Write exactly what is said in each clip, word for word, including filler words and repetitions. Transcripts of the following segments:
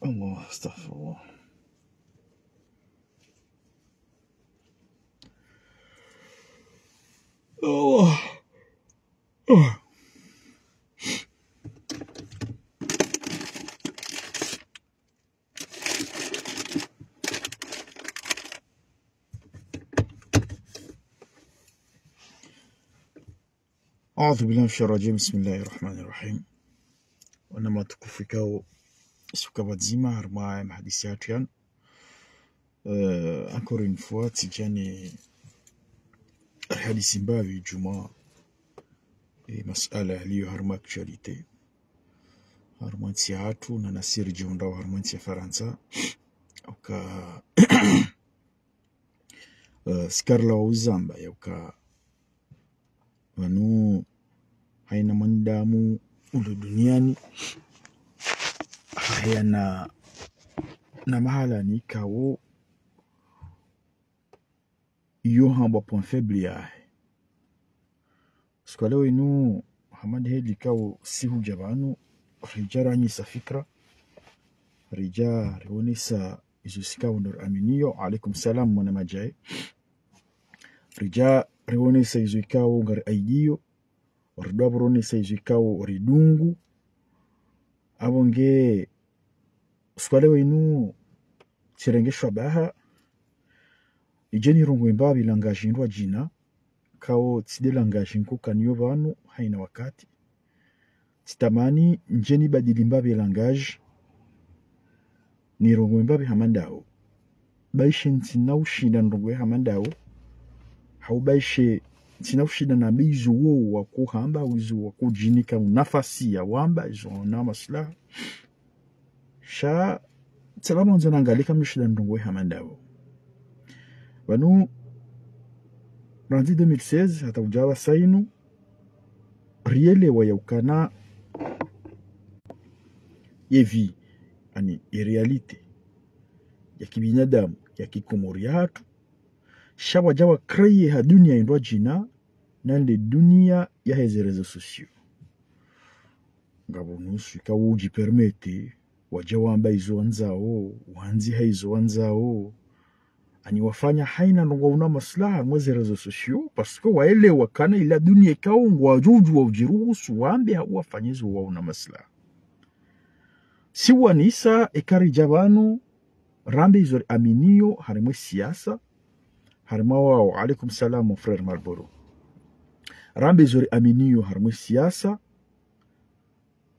Allah, astaghfirullah. Allah. Allah. أعوذ بالله من الشيطان الرجيم. بسم الله الرحمن الرحيم. Wananya watukufu ikao suka pvadzima harumwa ye mahadisi yatru yanu. Euh, encore une fois, tsidja ni hadisi mbapvi djuu mwa, eh, masuala yaliyo harumwa actualité. Harumwa ntsi yatru, na nasi ridjihundrao harumwa ntsi ya Farantsa. Uka, eh, sirikali wa uzamba ya uka pvanu haina mwanadamu ulo duniani hayana na mahala ni ikao iyo hambwa point faible yahe. Usiku wa leo inu, hama nde heli ikao si hudja pvanu, ridja ranyisa fikira, ridja rionesa izo si ikao ndo riaminiyo. Alaikum salam, mwana Madjae. Ridja rionesa izo ikao ngari aidiyo, ridja pvo rionesa izo ikao ridungu. Apvo nge, usiku wa leo inu, tsirenge shabaha, idje nirongowe mbapvi langage ndrwadjina, ikao tsi nde langage nkokaniyo pvanu haina wakati. Tsitamani ndje nibadili mbapvi langage, nirongowe mbapvi hama ndawo. Baishe ntsina ushinda nirongowe hama ndawo. Hau baishe ntsina ushinda nambe izo wo wakohamba, izo wakodjinika nafasi ya wamba, izo waona maslaha. Sha, tsaba mwandzo nangalie eka ngamdjoshinda nirongowe hama ndawo. Pvanu, randzi deux mille seize, hata udja pvasa inu, rielewa ya ukana ye vie, yaani, ye réalité ya kibinadamu, ya kikomori yahatru, sha wadja wa créer ha dunia indrwadjina, na nde dunia yahe ze réseaux sociaux. Ngapvo nusu ikao udjipermettre, wadja wamba izo wandzao, wandziha izo wandzao, yaani wafanya haina ndrongoo waona maslaha mwe ze réseaux sociaux, parce que waelewa ukana ila dunia ikao ngwadjo udjuwa udjiruhusu wambe hau wafanye izo waona maslaha. Si wanisa eka ridja pvanu, rambe izo riaminiyo harimwa ye siasa, harimwa wao, alaikum salam, mon frère Marlboro. Rambe izo riaminiyo harimwa ye siasa,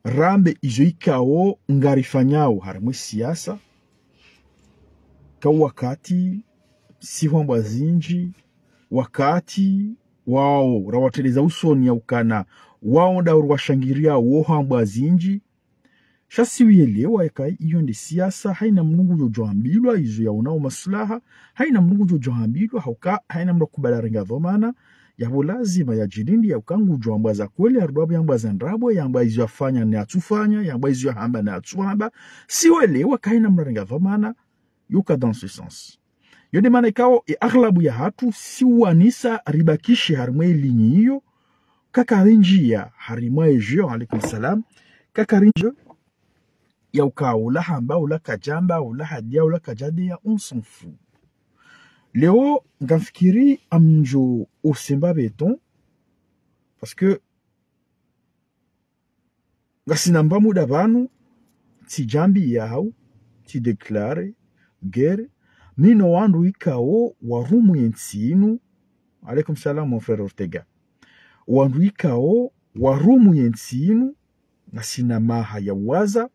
rambe izo ikao ngarifanyao harimwa ye siasa, ka wakati, si hwambwa zindji, wakati, wao, rawatreleza usoni ya ukana, wao nda uriwashangiriya, wo hambwa zindji, sha si uyelewa eka iyo nde siasa, haina mndru ngudjo djo hambilwa izo yaonao maslaha, haina mndru ngudjo djo hambilwa, hauka haina mndru akubali arenga dhwamana, yapvo lazima yadjilinde, ya uka ngudjo hambwa za kweli, harudi apvo yambwa za ndrabo, yambwa izo yafanya ne yatsufanya, yambwa izo yahamba ne yatsuhamba. Si uyelewa eka haina mndru arenga dhwamana, yo ka dans ce sens. Yo nde mana ikao, ye aghlabu yahatru, si wanisa ribakishe harimwa ye ligne iyo, ka karindjia harimwa ye jeu, alaikum salam, ka karindjia ya uka ula hamba, ula kadjamba, ula hadia, ula kadjadia, on s'en fout. Leo, ngamfikiri ngamdjo usemba beton, parce que ngasina mba muda pvanu, tsidjambiya hau tsidéclarer guerre mi no wandru ikao warumu ye ntsi inu. Alaikum salam, mon frère Ortega. Wandru ikao warumu ye ntsi inu, ngasina maha ya uwaza.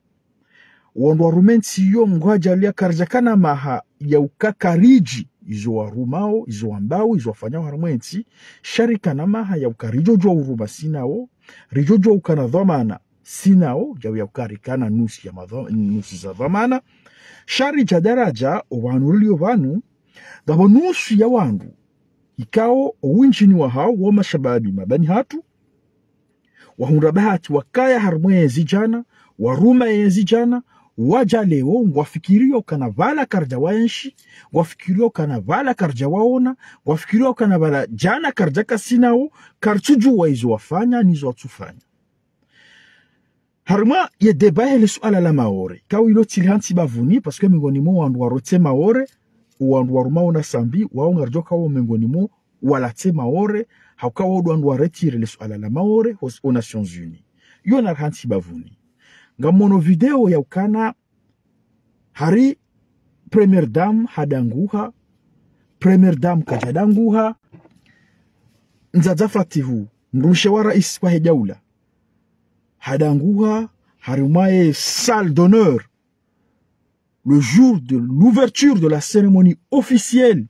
Wandru warume ntsi iyo, Mngu hadjaliya karidjakana maha ya uka karidji izo warumao, izo wambao, izo wafanyao harimwa ye ntsi. Sha rikana maha ya uka ridjo djuwa uruma si nawo, ridjo djuwa ukana dhwamana si nawo, djau ya uka rikana nusu ya madhwa-, nusu za dhwamana. Sha ridja daradja, o pvanu riliyo pvanu, ngapvo nusu ya wandru ikao o windjini wahao wo mashababi mabani hatru, wahundra bahati wakaya harimwa ye zidjana, waruma ye zidjana, wadja leo, ngwafikiriyo ukana pvala karidja waenshi, ngwafikiriyo ukana pvala karidja waona, ngwafikiriyo ukana pvala djana karidja kasi nawo, karitsudjuwa izo wafanya, nizo watsufanya. Harumwa ye débat yahe le suala la Maore, kauli ilo tsili hantsi bavuni, parce que miongoni mwa wandru warotse Maore, wandru warumao na Sambi, wao ngaridjo kao miongoni mwa walatse Maore, hauka wao ndo wandru waretire le suala la Maore aux, aux Nations Unies. Iyo nari hantsi bavuni. Ngamono video ya ukana hari Première Dame hadanguha, Première Dame kadjadanguha, Ndzadza Fatihu, mdrumshe wa rais wahe daula, hadanguha, harimwa ye salle d'honneur, le jour de l'ouverture de la cérémonie officielle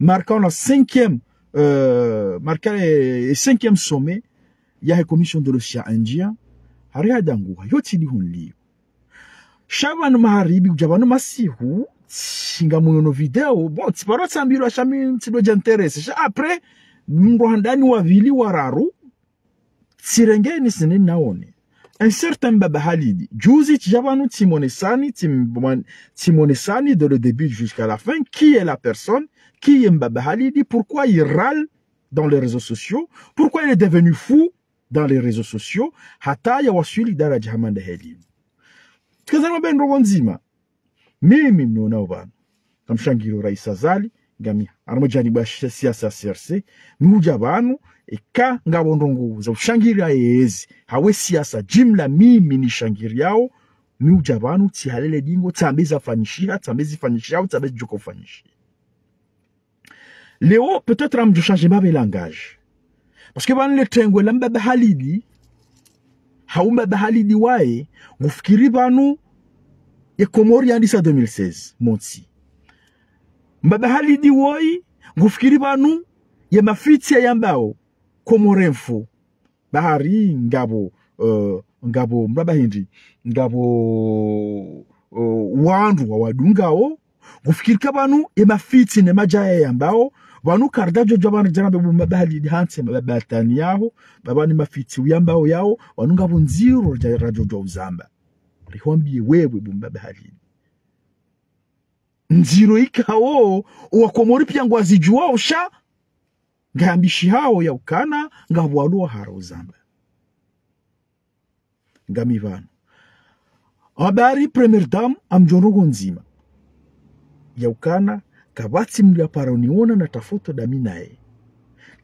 marquant la cinquième, euh, marquant le, le cinquième sommet yahe Commission de l'Océan Indien, hari hadanguha, iyo tsi dihoni liyo. Sha pvanu maharibi, kudja pvanu masihu, tsi ngamono video, bon, tsiparo tsambilwa sha mi ntsidodja intéressé. Sha après, mndru handani wavili wararu, tsirengeni sine naone. Un certain Mbaba Halidi. Juzi, tsidja pvanu tsimonesani, tsimwan-, tsimonesani de le début jusqu'à la fin, qui est la personne, qui est Mbaba Halidi, pourquoi il râle dans les réseaux sociaux, pourquoi il est devenu fou dans les réseaux sociaux, hata ya waswili daradja hama nda heli. Tsikazani mabendro ndzima. Mimi mnonao pvanu, ngamshangiriyo rais Azali, ngami harimwa janibu ya shi-, siasa ya C R C, mi hudja pvanu, eka ngapvo ndrongoo za ushangiria yezi, hawu siasa jimla mimi nishangiriao, mi hudja pvanu, tsihalele dingo, tsambe zafanyishiha, tsambe zifanyishihao, tsambe zidjoka ufanyishiha. Leo, peut-être, ngamdjo changer mbapvi langage. Parce que pvanu le tengwe la Mbaba Halidi, hawu Mbaba Halidi waye, ngufikiri pvanu ye Komori yandisa deux mille seize, montsi. Mbaba Halidi woyi, ngufikiri pvanu ye mafitsi yayambao, Comores Info. Bahari ngapvo, euh, ngapvo mbaba hindri, ngapvo, euh, wandru wawadungao, ngufikiri ka pvanu ye mafitsi ne majaya yayambao, pvanu karidja djodja pvanu djana be bo Mbaba Halidi hantsi, Mbaba Tani yaho, pvapvo ni mafitsi uyambao yao, pvanu ngapvo ndziro dja-, radjodja uzamba. Rihwambiye wewe bo Mbaba Halidi. Ndziro ikao, owakomori piya ngwazidjuwao sha, ngayambishihao ya ukana, ngapvo walo wahara uzamba. Ngami pvanu. Habari Première Dame, ngamdjo ndrongoo ndzima. Ya ukana, kapvatsi mndru yaparo niona na ta foto dami naye.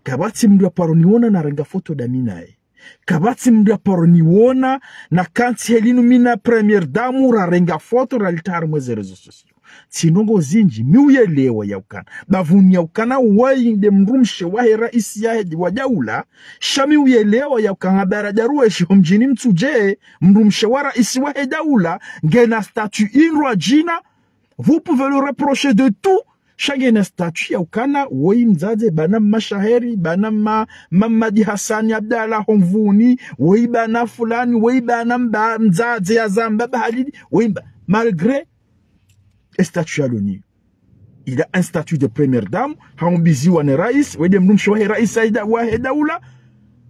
Kapvatsi mndru yaparo niona narenga foto dami naye. Kapvatsi mndru yaparo niona nakantsi heli nu mi na Première Dame rarenga foto ralitria harimwa ze réseaux sociaux. Tsi ndrongoo zindji, mi uyelewa ya ukana. Bapvuni ya ukana woyi nde mdrumshe wahe raisi yahe wa daula, sha mi uyelewa ya ukana baradja ruweshi ho mdjini Mitsudje, mdrumshe wa raisi wahe daula, ngena statut indru adjina, vous pouvez le reprocher de tout, sha ngena statut ya ukana, woyi mdzadze, bana mashaheri, bana ma-, Mamadi Hassani Abdallah ho Mvuni, woyi bana fulani, woyi bana mba-, mdzadze ya zamba Mbaba Halidi, woyi mba-, malgré e statut ya l'ONU. Il a un statut de première dame, haumbiziwa ne raisi, woyi nde mdrumshe wahe raisi wahe da-, wahe daula,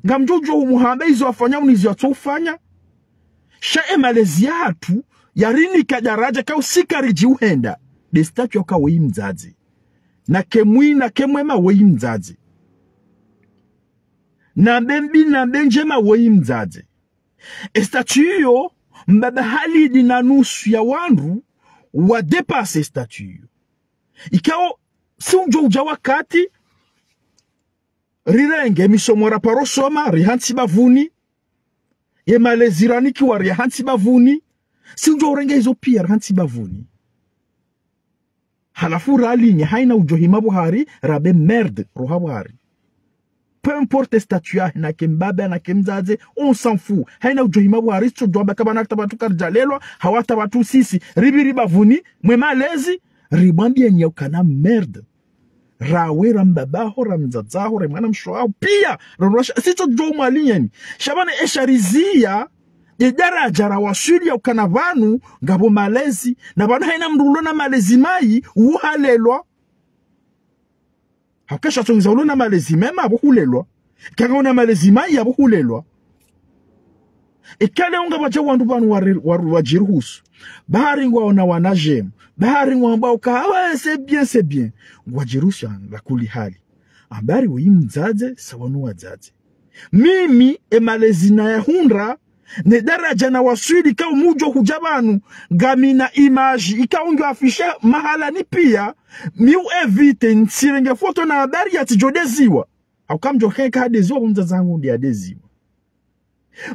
ngamdjo udjo umuhamba izo afanya, unu izo yatso ufanya, sha e malezi yahatru, yarinika daradja ka usika ridji uhenda. Nde statut ya uka woyi mdzadze. Nake mwi, nake mwema woyi mdzadze. Nambe mbi, nambe ndjema woyi mdzadze. E statut iyo, Mbaba Halidi na nusu ya wandru, wa dépassé e statut iyo. Ikao, tsi udjo udja wakati, rirenge misomo raparo soma, rihantsi bapvuni, ye malezi ranikiwa rihantsi bapvuni, tsi udjo urenge izo piya rihantsi bapvuni. Halafu ralinya, haina udjo hima pvo hari, rabe merde, roha pvo hari. Peu importe statut yahe, nake mbaba, nake mdzadze, on s'en fout. Haina udjo hima pvo hari, tsi udjo amba ka pvanu hata pvatru karidjalelwa, hawu hata pvatru sisi, ripviri pvapvuni, mwe malezi, rimwambiyeni ya ukana merde. Rawe ra mbaba haho, ra mdzadze haho, ra mwana mshe waho, piya, ra rwasha, tsi udjo umwalinyeni. Sha pvanu esha riziya, ye daradja rawaswili ya ukana pvanu, ngapvo malezi, na pvanu haina mndru ulo na malezi mayi, uhalelwa. Hauka sha tsongeza ulo na malezi mema, apvo hulelwa. Kanga una malezi mayi, apvo hulelwa. Eka leo ngapvadja wandru pvanu wari-, wari-, wadjiruhusu. Bahari ngwaona wanadjemu. Bahari ngwamba uka, ah ouais, c'est bien, c'est bien. Ngwadjiruhusu ala kuli hali. Habari woyi mdzadze, sawa nu wadzadze. Mimi, e malezi nayahundra, Ne daraja nawaswili ikao mi udjo hudja pvanu, ngamina image, ikao ngio affiché mahalani pia, mi u éviter, ntsirenge foto na habari yatsidjo deziwa. Hauka mdjo heka hadeziwa, bo mdzadze hangu nde hadeziwa.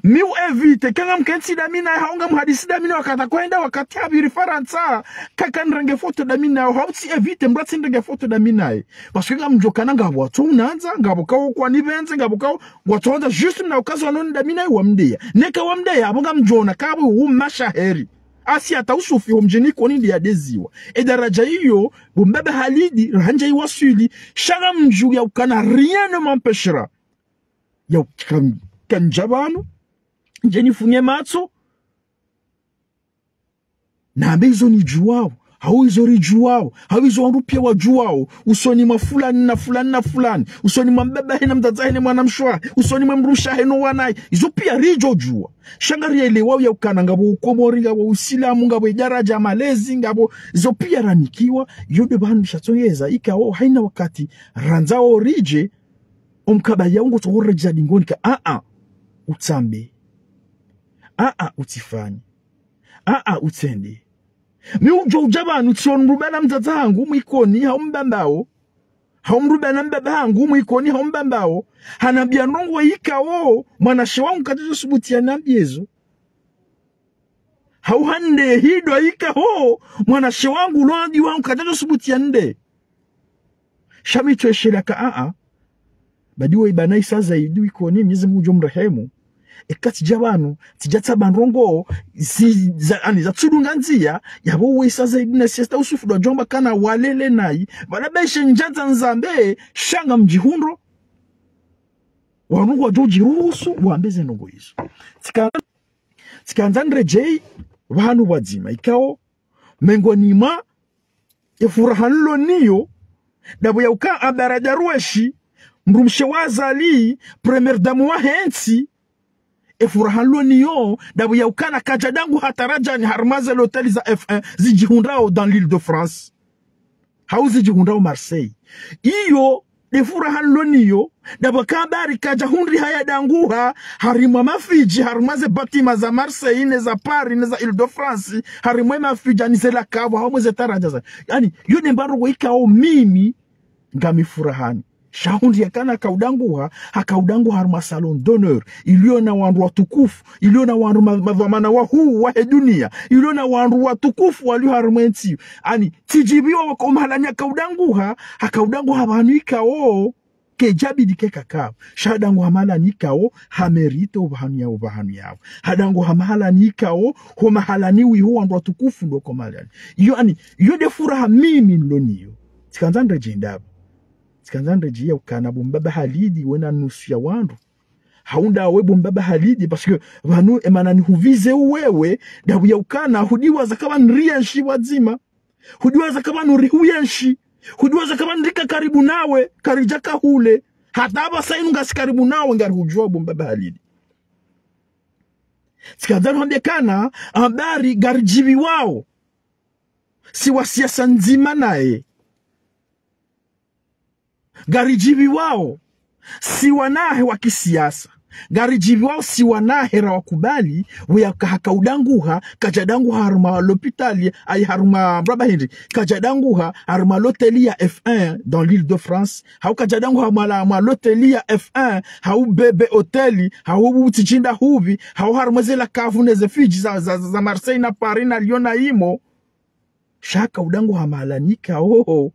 Mi u éviter, eka ngamkentsi dami naye, hau ngamhadisi dami naye, wakati kwenda, wakati hapviri Farantsa, eka nirenge foto dami naye, hau tsi éviter, mdru atsi nirenge foto dami naye. Parce que ngamdjo kana ngapvo watso unandza, ngapvo kao kwanipvendze, ngapvo kao watso wandza juste na ukazo wanone dami naye wamdeya. Neka wamdeya, apvo ngamdjo ona, kapvo hu mashaheri. Asi hata usufi ho mdjini Ikoni nde hadeziwa. E daraja iyo, bo mbaba Halidi, rahandza iwaswili, sha ngamdjo ya ukana rien ne m'empêchera. Ya ukan-, kandja pvanu, ndje nifunye matso, nambe izo nidjuwao, hau izo ridjuwao, hau izo wandru pia wadjuwao, usoni mwa fulani na fulani na fulani, usoni mwa mbaba hahe na mdzadze hahe ne mwanamshe wahe, usoni mwa mdrumshe hahe no wanahe, izo pia ridjo djuwa. Sha ngarielewao ya ukana ngapvo ukomori, ngapvo usilamu, ngapvo idaraja malezi, ngapvo izo pia ranikiwa, iyo nde pvanu sha tsongeza, ikao haina wakati, randza oridje, omkaba ya ungo tso oredja dingoni ka, a, a, utsambe. A, a, utsifanye. A, a, utsende. Mi udjo udja pvanu tsi o mdru bana mdzadze hangu Mwikoni hau Mbambao. Hau mdru bana mbaba hangu Mwikoni hau Mbambao. Hanambia ndrongoo ikao, mwanashe wangu kadjadjo subuti yanambie zo. Hau hande hidwa ikao, mwanashe wangu londi wangu kadjadjo subuti yande. Sha mi tso eshelea ka, a, a. Badi we ibana Isa Zaidi Ikoni, Mnyezi Mungu udjo mrehemu. Eka tsidja pvanu, tsidja tsamba ndrongoo, zi, za, ani, zatsudunga ndzia, yapvo we Isa Zaidi na Siesta Usufu ndo djomba kana walele nayi. Pvala beshe ndjandza nzambe, sha ngamdjihundro. Wanu ngwadjo djiruhusu, wambe ze ndrongoo izo. Tsika-, tsikandza niredjei, pvanu pvwadzima. Ikao, mengoni mwa, efuraha nilo nayo, ndapvo ya uka Ambari Darweshi, mdrumshe wa Azali, première dame wahe ntsi, efuraha nilo nayo, ndapvo ya ukana kadjadanguha taradjani harumwa ze loteli za F un, zidjihundrao dans l'Île-de-France. Hau zidjihundrao Marseille. Iyo, nde furaha nilo nayo, ndapvo ka Ambari kadjahundriha yadanguha, harimwa mafidji, harimwa ze bâtiment za Marseille, ne za Paris, ne za Île-de-France, harimwa mafidji, ani ze lakavu, harimwa ze taradja za. Ani, iyo nde mbaro ikao mimi, ngami furahani. Sha hundri yakana kaudanguha, hakaudanguha harumwa salon d'honneur, ilio na wandru watukufu, ilio na wandru ma-, madhwamana wahuu wahe dunia, ilio na wandru watukufu walio harumwa entsi. Ani, tsidjibiwa wako mahalani hakaudanguha, hakaudanguha pvanu ikao, kedjabidi keka kapvo. Sha hadanguha mahalani ikao, hamérité opvahanu ya, opvahanu yapvo. Hadanguha mahalani ikao, ho mahalani wiho wandru watukufu ndo ko mahalani. Iyo ani, iyo nde furaha mimi nilo nayo. Tsikandza niredjei ndapvo. Tsikandza niredjei ya ukana bo mbaba Halidi wena nusu ya wandru. Hau ndawe bo mbaba Halidi, parce que pvanu emana nihuvize wewe, ndapvo ya ukana, hudiwaza ka pvanu rienshi pvwadzima. Hudiwaza ka pvanu rihuenshi. Hudiwaza ka pvanu rika karibu nawe, karidjaka hule. Hata apvasa inu ngasi karibu nawe, ngarihudjuwa bo mbaba Halidi. Tsikandza nihwambie kana, Ambari ngaridjibiwao. Si wa siasa ndzima naye. Ngaridjibiwao si wanahe wa kisiasa. Ngaridjibiwao si wanahe ra wakubali, weya ka hakaudanguha, kadjadanguha harumwa lopitali, ayi harumwa mraba hindri, kadjadanguha harumwa loteli ya F un dans l'Île-de-France, hau kadjadanguha mwa la, mwa loteli ya F un, hau Bebe Hôtel, hau Butijinda Hubi, hau harumwa ze lakavu ne ze fidji za, za, za, za Marseille na Paris na Lyon na imo. Sha hakaudanguha mahalani ikao,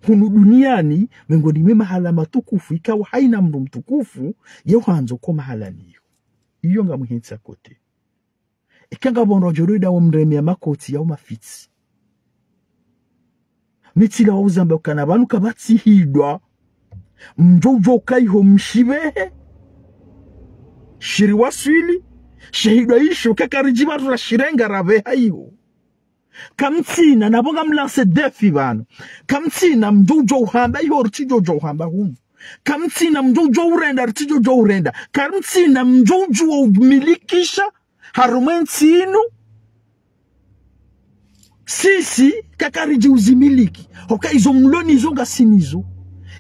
hunu duniani, mengoni mwe mahala matukufu, ikao haina mndru mtukufu, ye uhandzo ko mahalani iyo. Iyo ngamhentsi ya kote. Eka ngapvo ndro djorida wo mremea makoti yao mafitsi. Mi tsi la wa uzamba ukana pvanu kapvatsi hidwa. Mdjo udjo ukaiho mshipvehe. Shiri waswili. Shehidwa isho kakaridjiba tu la shirenga rapveha iho. Kamtsina, napvo ngam lancer défi pvanu. Kamtsina mdjo udjo uhamba iho ritsidjo udjo uhamba hunu. Kamtsina mdjo udjo urenda ritsidjo udjo urenda. Kamtsina mdjo udjo umilikisha harumwa entsi inu. Sisi, kakaridji uzimiliki. Hoka izo mlo nazo ngasi nazo.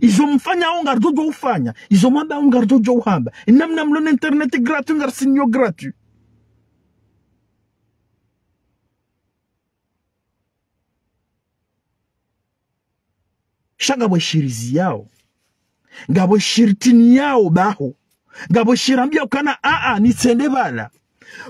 Izo mfanyao ngaridjo djo ufanya. Izo mwambao ngaridjo djo uhamba. Namna mlo na internet gratuit, ngarisinyo gratuit. Sha ngapvo shirizi yao. Ngapvo shirtini yao baho. Ngapvo shirambia ukana, aa, nitsende pvala.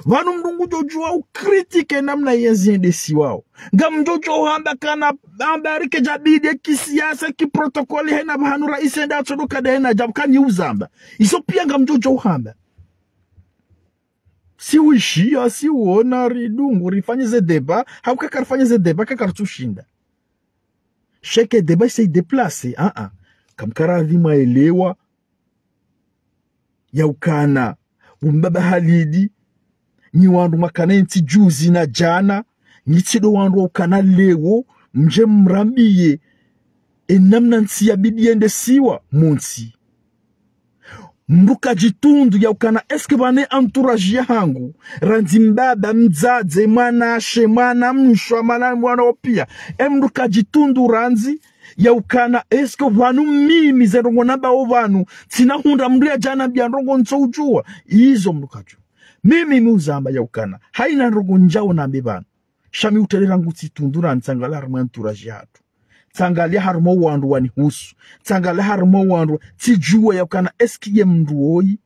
Pvanu mndru ngudjo djuwa ukritike namna yezi yendesiwao. Ngamdjo djo hamba kana, hamba rike djabidi kisiasa, kiprotokoli hena pvahanu raisi enda atsodo kada hena djabu kani uzamba. Izo pia ngamdjo djo hamba. Si uishia, si uona, ridungu, rifanye ze débat, hauka karifanye ze débat, kakaritsushinda. Sha eka débat isa idéplacé, aa. Kamkaradhi mwaelewa. Yaukana. Bo mbaba Halidi. Nyi wandru mwakana entsi juzi na djana. Nyi tsi ndo wandru waukana leo. Mdje mrambiye. Enamna ntsi yabidi yendesiwa. Montsi. Mndru kadjitundu yaukana, est-ce que pvane entourage yahangu, randzi mbaba, mdzadze, mwanashe, mwanamshe, mwana, mwana opia. E mndru kadjitundu randzi yaukana, est-ce que pvanu mimi ze ndrongo nambao pvanu, tsina hundra mndru yadja nambia ndrongo ntso udjuwa. Izo mndru kadju. Mimi mi uzamba yaukana. Haina ndrongo ndjao nambe pvanu. Sha mi utelera ngutsitundu na ntsangalia harumwa entourage yahatru. Ntsangalia harumwa wandru wanihusu. Ntsangalia harumwa wandru tsidjuwa yaukana est-ce que ye mndru woyi.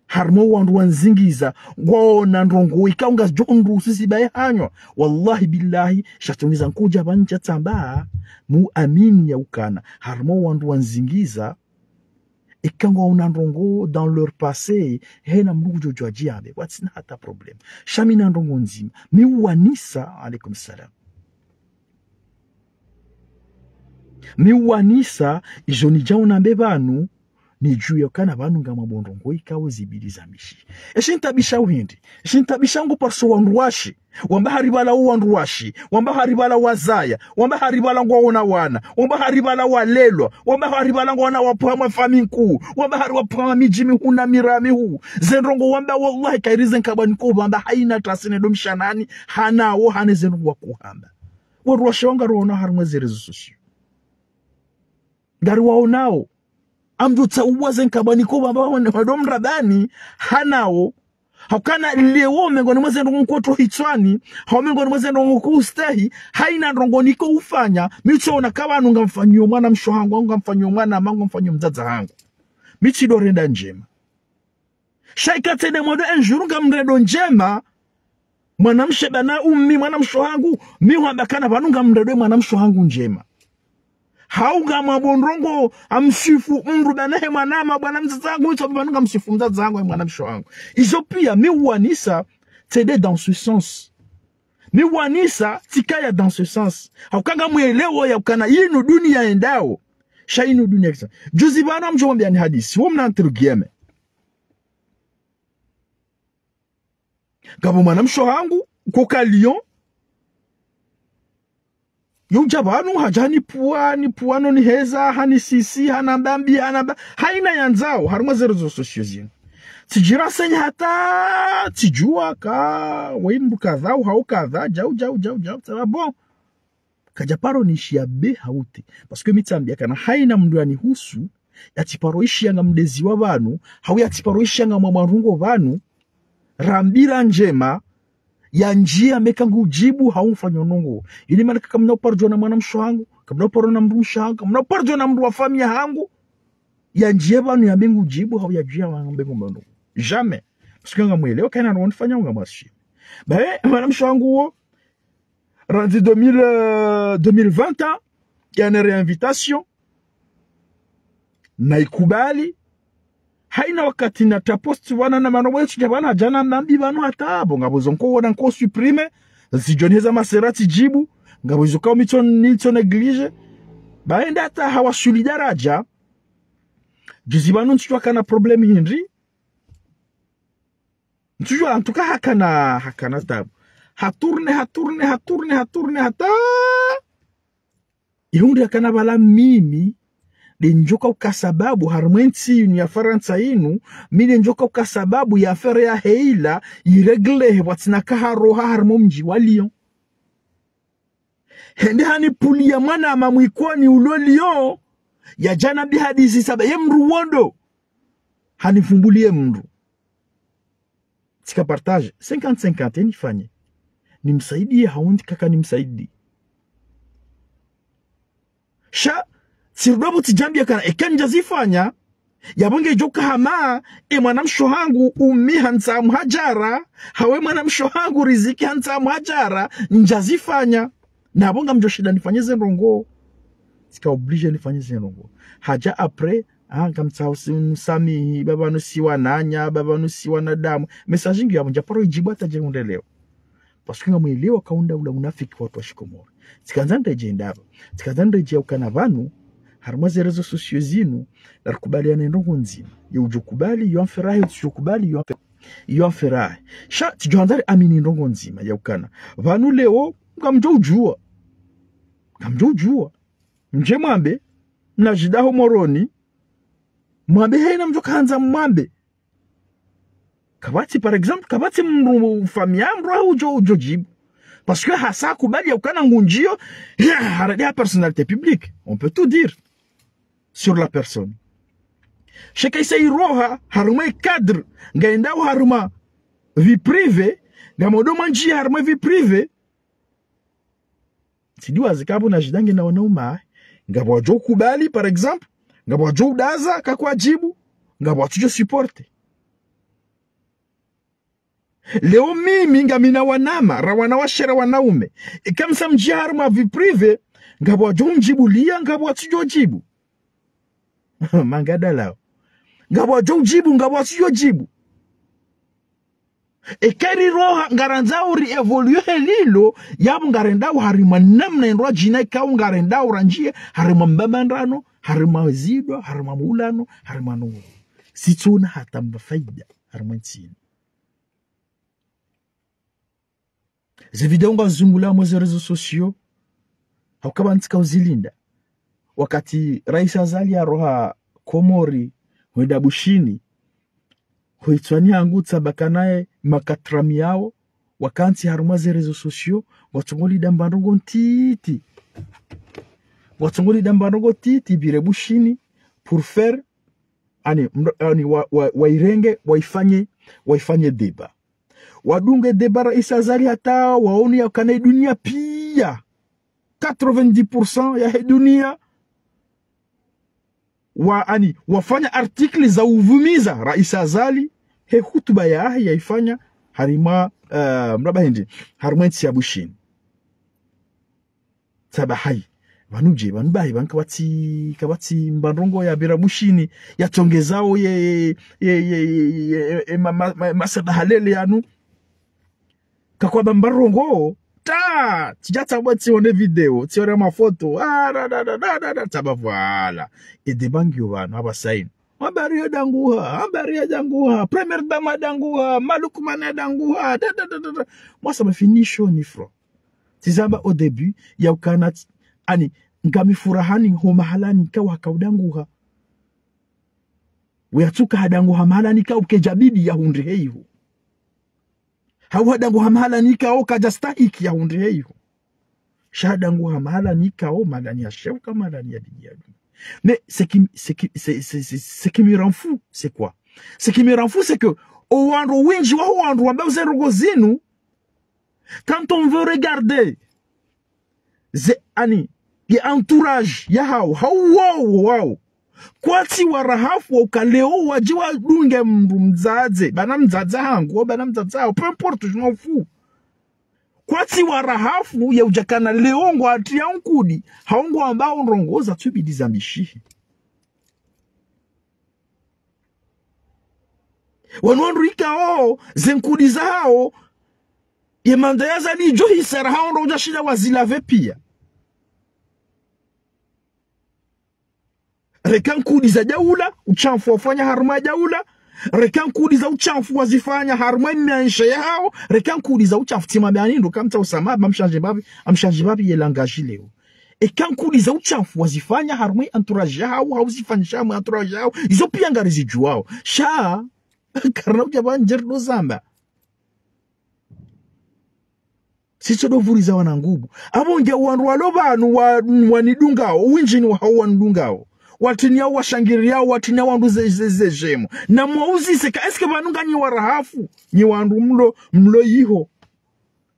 Harumwa wandru wanzingiza. Ngwaona ndrongo woyi. Kaunga djo ndru usisi baye hanywa. Wallahi billahi. Sha tsongeza nkudja pvanu tsamba. Mu amini yaukana. Harumwa wandru wanzingiza. Eka ngwaona ndrongo dans leur passé, hena mndru ngudjo djo adjiambe, watsina hata problème. Sha mi na ndrongo ndzima. Mi uwanisa, alaikum salam. Mi uwanisa, izo nidjao nambe pvanu, nidjuwe ukana pvanu ngamwambo ndrongo ikao zibidi zamishi. Eshintabisha uhindi, eshintabisha ngu parce que wandru washe, wamba hari pvala wo wandru washe, wamba hari pvala wazaya, wamba hari pvala ngwaona wana, wamba hari pvala walelwa, wamba hari pvala ngwaona wapvwa mafamiyi nkuu, wamba hari wapvwa midji mihuu na miraha mihuu. Ze ndrongo wamba wallahi kairi ze nkabwa niko wamba haina tasi ne ndo mshanani, hanawo hane ze ndrongo wakuhamba. Wandru washe wanga rona harumwa ze réseaux sociaux. Ngari waonao. Amdjutsa uwaze nkabwa niko wamba wane, wado mrabani, hanawo. Haukana leo mengoni mwa ze ndrongo nkoto hitswani, hau mengoni mwa ze ndrongo nko ustahi, haina ndrongo niko ufanya, mi tsoona ka pvanu ngamfanyo mwanamshe hangu, ngamfanyo mwanama, ngamfanyo mdzadze hangu. Mi tsi ndo renda ndjema. Sha ika tsende mwendo un jour ngamrendo ndjema, mwanamshe pvanu ummi, mwanamshe hangu, mi hwamba kana pvanu ngamrendo mwanamshe hangu ndjema. Hau ngamwambo ndrongo, amsifu mndru pvanu he mwanama, bwana mdzadze hangu, itso pvanu ngamsifu mdzadze hangu, he mwanamshe hangu. Izo pia, mi uwanisa, tsende dans ce sens. Mi uwanisa, tsikaya dans ce sens. Hauka ngamwelewo yaukana, inu dunia yendao. Sha inu dunia kisa. Juzi pvanu amdjo wambiani hadisi, wo mna entre guillemets. Ngapvo mwanamshe hangu, koka Lyon. Yo udja pvanu, hadja hanipvuwa, hanipvuwa no niheza, hanisisi, hanamba mbi, hanamba, haina yandzao, harumwa ze réseaux sociaux zinu. Tsidjira senyi hata, tsidjuwa ka, we mndru kadha, hau kadha, djau, djau, djau, djau, ça va, bon. Kadja paro nishiya be hau te. Parce que mi tsambia kana haina mndru yanihusu, yatsiparo ishiya ngamdeziwa pvanu, hau yatsiparo ishiya ngamwambo ndrongo pvanu, rambira ndjema, yandjiya meka ngudjibu, hau mfanyo ndrongo. Ini mana kamna uparo djona mwanamshe hangu, kamna uparo na mndru mshe hangu, kamna uparo djona mndru wa famiyi hangu, yandjiye pvanu yambe ngudjibu, hau yadjiya wambe ngombe ndrongo. Jamais. Parce que ngamwelewo, kaina ndrongo nifanya ngamwasi. Bae, mwanamshe hangu wo, randzi deux mille, euh, deux mille vingt, hein, yana réinvitation. Na ikubali. Haina wakati na taposti wana na mano wetu, dja pvanu hadja namba mbi pvanu hata, bo ngapvo zo nko wona nko supprimer, zidjo niheza masera tsidjibu, ngapvo izo kao mi tso, mi tso négliger. Bae nda hata hawasuli daraja, juzi pvanu ntsudjuwa kana problème hindri, ntsudjuwa, en tout cas, hakana, hakana tabu. Hatourner, hatourner, hatourner, hatourner, hata. Ihundri hakana pvala mimi, nde ndjoka uka sababu, harumwa entsi inu ya Farantsa inu, mi nde ndjoka uka sababu ye affaire ya Heila, irégler he pvwatsina kaharoha harumwa omdji wa Lyon. Hende hanipvuliya mwanama mwikoni ulo Lyon, Yadja na bihadisi saba, ye mdru wondo. Hanifumbulie mdru. Tsika partage, cinquante cinquante, nifanye. Nimsaidie, hau ndika kanimsaidie. Sha, tsirudi pvo tsidjambia kana, eka ndjazifanya, yapvo ngedjo ka hama, e mwanamshe hangu, Ummi hantsaha mhadjara, hau e mwanamshe hangu, Riziki hantsaha mhadjara, ndjazifanya. Na pvo ngamdjo shinda nifanye ze ndrongoo. Tsika obligé nifanye ze ndrongoo. Hadja après, ah, ngamtsaho usi-, unisamihi, ba pvanu si wananya, ba pvanu si wanadamu. Message ngiyo yapvo ndjaparo idjibu hata dje hundelewa. Parce que ngamwelewa kaunda ula unafiki watru wa shikomori. Tsikandza ndedje ndapvo. Tsikandza ndedje ukana pvanu, harumwa ze réseaux sociaux zinu, narikubaliane ndrongoo ndzima. Ye udjo kubali, yo amfurahi, udjo kubali, yo amfe-, yo amfurahi. Sha, tsidjo handza riamini ndrongoo ndzima, ya ukana. Pvanu leo, ngamdjo udjua. Ngamdjo udjua. Mdje mwambe, mnadjida ho Moroni, mwambe hena mdjo kahandza mwambe. Kapvatsi, par exemple, kapvatsi mdru famille ya mdru udjo, udjo djibu. Parce que hasa kubali ya ukana ngundjio, ya, haradi ha personnalité publique. On peut tout dire sur la personne. Sha eka isa iroha, harumwa e cadre, ngaendao harumwa vie privée, ngamodo mwandjia harumwa vie privée, tsidjuwa zikapvo Najida ngena wanaume, ngapvo wadjo kubali, par exemple, ngapvo wadjo udaza, kakwadjibu, ngapvo watsudjo supporter. Leo mimi ngamina wanama, ra wanawashe ra wanaume. Eka msa mdjia harumwa vie privée, ngapvo wadjo mdjibulia, ngapvo watsudjo djibu. Mangadalao. Ngapvo wadjo udjibu, ngapvo watsudjo djibu. Eka riroha, ngarandzao uri évoluer he lilo, yapvo ngarendao harumwa namna endrwadjina ikao ngarendao randjie, harumwa mbambandrano, harumwa zidwa, harumwa muulano, harumwa nuru. Sitsona hata mba faida, harumwa ntsi inu. Ze video ngazizungulao mwa ze réseaux sociaux, hauka pvanu tsika uzilinda. Wakati Rais Azali yaroha Komori, hwenda Bushini, hoitswani hangu tsamba kanaye makatrami yao, wakantsi harumwa ze réseaux sociaux, ngwatsongolida mbandrongo ntiti. Ngwatsongolida mbandrongo ntiti, pvire Bushini, pour faire, ani, mro-, ani, wa, wa, wairenge, waifanye, waifanye débat. Wadunge débat Rais Azali hata waone ya ukana ye dunia pia. Quatre-vingt-dix pour cent ya he dunia. Wa, ani, wafanya article za uvumiza Rais Azali, he hutuba yahe yaifanya, harumwa, eh, mraba hindi, harumwa ntsi ya Bushini. Tsamba hayi. Pvanu dje, pvanu bahi, pvanu kapvatsi, kapvatsi mbandrongo ya pvira Bushini, yatsongezao ye, ye, ye, ye, ye, e, ma, ma, ma, masaba halele yanu. Kakwamba mbandrongo, ta, tsidja tsamba tsione video, tsione mafoto, ah, da, da, tsamba voilà. E débat ngiyo pvanu, hapvasa inu. Habari ya danguha, habari ya danguha, première dame ya danguha, Malukman ya danguha, da, da, da, da, da. Mwasa ma finition ni fro. Tsizamba au début, ya ukana tsi-, ani, ngami furahani ho mahalani ikao haka udanguha. Uyatsuka hadanguha mahalani ikao kedjabidi yahundre heiho. Hau hadanguha mahalani ikao kadjastahiki yahundre heiho. Sha hadanguha mahalani ikao, mahalani ya sheuka, mahalani ya bidi ya dumi. Mais ce qui, ce qui, ce, ce, ce, ce qui me rend fou, c'est quoi ? Ce qui me rend fou, c'est que o wandru wendji waho wandru wamba uze ndrongo zinu, quand on veut regarder, ze, ani, ye entourage yahao, hau wao, wao. Kwatsi warahafu wa uka leo wadje wadunge mdru mdzadze, bana mdzadze hangu, bana mdzadze hao, peu importe, je m'en fous. Kwatsi warahafu ya udjakana leo ngwatria nkudi, hau ngwambao ndrongo zatsubidi zambishihe. Wanu wandru ikao, ze nkudi zahao, ye manda ya Azali idjo hisara hao ndo udjashinda wazilave pia. Reka nkudi za daula, utshafu wafanya harumwa daula. Reka nkudi za utshafu wazifanya harumwa maesha yahao. Reka nkudi za utshafu tsi mabani ndo kamtsa usama, ba mshandje babi, amshandje babi ye langage leo. Eka nkudi za utshafu wazifanya harumwa entourage yahao, hau zifanyisha harumwa entourage yahao. Izo pia ngarizidjuwao. Sha, karina udja pvanu ndjeri ndo zamba. Sitso ndo vuriza wana ngubu. Apvo nge wandru walo pvanu wa, wanidungao, wendji ni wahao wanidungao. Watriniao, washangiriao, watriniao wandru ze, ze, ze djemo. Na mwauzise ka, est-ce que pvanu nganyi warahafu? Nyi wandru mlo, mlo iho.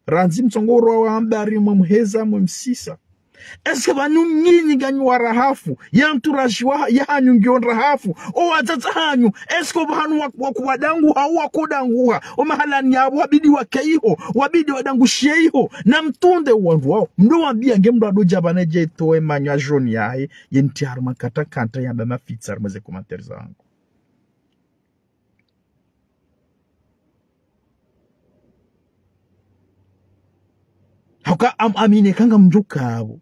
Randzi mtsongorwa wa habari mwe mheza, mwe msisa. Est-ce que pvanu nyinyi nganyi warahafu? Ya entourage wa, ya hanyu ngiyo ndrahafu? O wadzadze hanyu, est-ce que pvanu wa, wa kuwadanguha, o wakodanguha? O mahalani yapvo wabidi wake iho, wabidi wadangushiye iho. Na mtunde wandru wao. Mdo wambia nge mdru ado dja pvanu dje towe manya joni yahe, ye nti harumwa kata kata yamba mafitsa harumwa ze commentaires zangu. Hauka am, amine ka ngamdjo ka apvo.